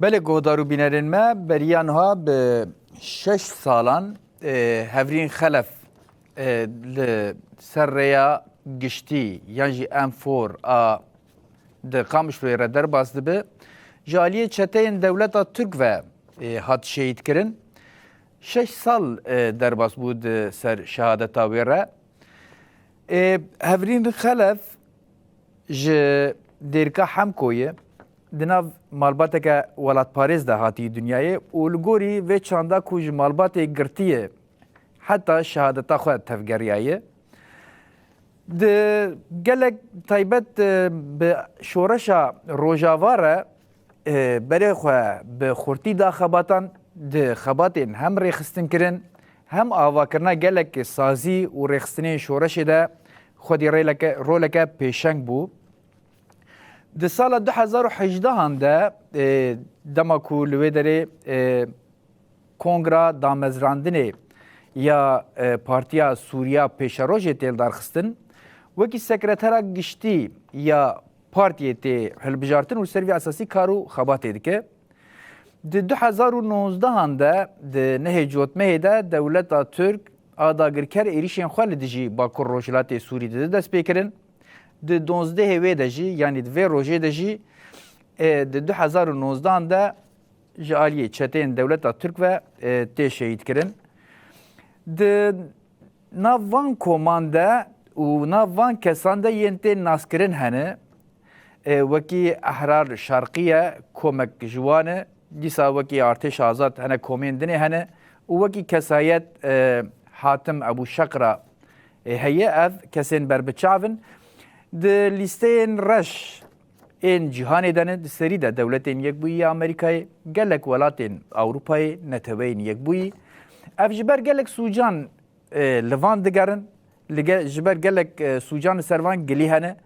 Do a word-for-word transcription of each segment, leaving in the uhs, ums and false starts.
Belê guhdar û bînerên me, beriya niha bi şeş salan, e, Hevrîn Xelef, e, li ser rêya giştî yan jî M four a di Qamişloyê re derbas dibe, ji aliyê çeteyên dewleta Tirk ve, e, hat şehîdkirin. Şeş sal, e, derbas bû di ser şehadeta wê re. E, Hevrîn Xelef ji Dêrika Hemkoyê di nav malbateke welatparêz de hatiye dinyayê û li gorî vê çanda ku ji malbatê girtiye heta şehadeta xwe tevgeriyaye. Di gelek taybet, e, bi şoreşa Rojava re, e, berê xwe bi xurtî da xebatan, di xebatên hem rêxistin kirin, hem avakirina gelek sazî û rêxistinên şoreşê de xwedî rêleke, roleke pêşeng bû. Di sala du hezar û hejdehan de, e, dema ku li wê derê, e, Kongra Damezrandinê ya, e, Partiya Sûriya Pêşerojê tê lidarxistin, wekî sekretera giştî ya partiyê tê hilbijartin û ser vî esasî kar û xebatê dike. Di du hezar û nozdehan de, di nehê Cotmehê de dewleta Tirk a dagirker êrîşên xwe li dijî Bakur Rojhilatê Sûrî dide destpêkirin. Di dozdehê wê de jî, yanî di vê rojê de jî, e, di du hezar û nozdehan de ji aliyê çeteyên dewleta Tirk ve, e, tê şehîdkirin. Di nav van koman de û nav van kesan de yên tên naskirin hene. E, wekî Ehrar Şerqî ye, komek ji wan e. Dîsa wekî Artêş Azad hene, komên dinê hene û wekî kesayet, e, Hatim Ebû Şeqra, e, heye. Ev kesên berbiçav in. Di lîsteyên reş ên cîhanê de ne, di serî de Dewletên Yekbûyî ya Amerîkayê, gelek welatên Ewropayê, Neteweyên Yekbûyî. Ev ji ber gelek sûcan, e, li van digerin. Li ge-, ji ber gelek, e, sûcan li ser van gilî hene.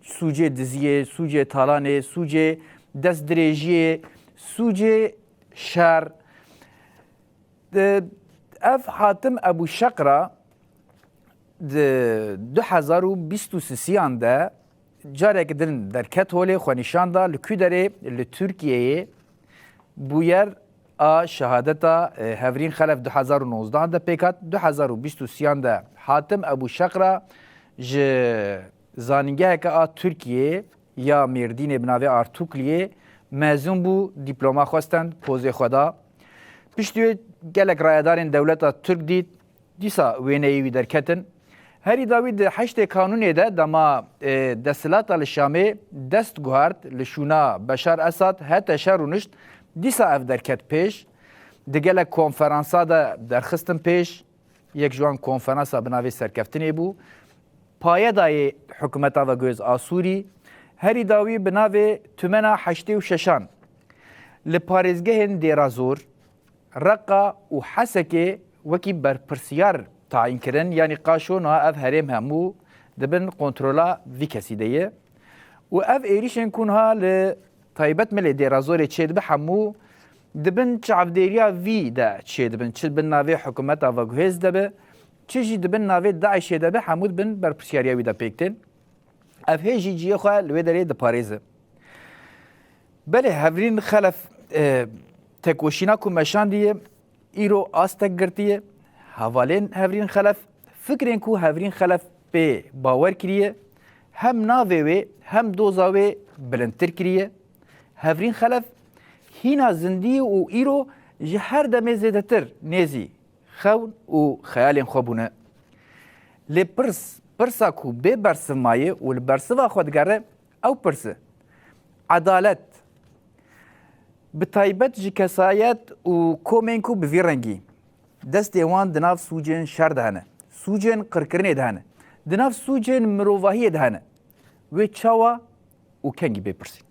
Sûcê diziyê, sûcê talanê, sûcê destdirêjiyê, sûcê şer. E, ev Hatim Ebû Şeqra di du hezar û bîst û sisiyan de careke din derket holê, xwe nîşan da, li ku derê, li Tirkiyeyê bûyer a şehadeta, e, Hevrîn Xelef du hezar û nozdehan de pêk hat. Du hezar û bîst û sisiyan de Hatim Ebû Şeqra ji zanîngeheke a Tirkiyeyê ya Mêrdînê bi navê Artukliyê mezûn bû, dîploma xwe stend, pozê xwe da. Piştî wê gelek rayedarên dewleta Tirk dît, dîsa wêneyê wî derketin. Herî dawî di heştê Kanûnê de dema, e, desthilata li Şamê dest guhart, li şûna Beşar Esad hete şer rûnişt, dîsa ev derket pêş. Di gelek konferansa de derxistin pêş. Yek ji wan konferansa bi navê Serkeftinê bû. Payedayê hikûmeta veguhêz a Sûrî, herî dawî bi navê Tûmena heştê û şeşan li parêzgehên Dêrazor, Reqa û Hesekê wekî berpirsiyar tayîn kirin, yanî qaşo niha ev herêm hemû di bin kontrola vî kesî de ye. Û ev êrîşên ku niha li taybet milê Dêrazorê çêdibe, hemû di bin çavdêriya vî de çêdibin. Çi di bin navê hikûmeta veguhêz de be, çi jî di bin navê DAIŞê de be, hemû di bin berpirsyariya wî de pêk tên. Ev hê jî cihê xwe li wê derê diparêze. Belê Hevrîn Xelef, e, tekoşîna ku me şandiye, îro astek girtiye. Hevalên Hevrîn Xelef, fikrên ku Hevrîn Xelef pê bawer kiriye, hem navê wê hem doza wê bilindtir kiriye. Hevrîn Xelef hîna zindî û îro ji her demê zêdetir nêzî xewn û xeyalên xwe bûne. Lê pirs, pirsa ku bê bersiv maye û li bersiva xwe digere, ew pirs e. Edalet. Bi taybet ji kesayet û komên ku bi vî rengî destê wan di nav sûcên şer de hene, sûcên qirkirinê de hene, di nav sûcên mirovahiyê de hene, wê çawa û kengî bê pirsîn?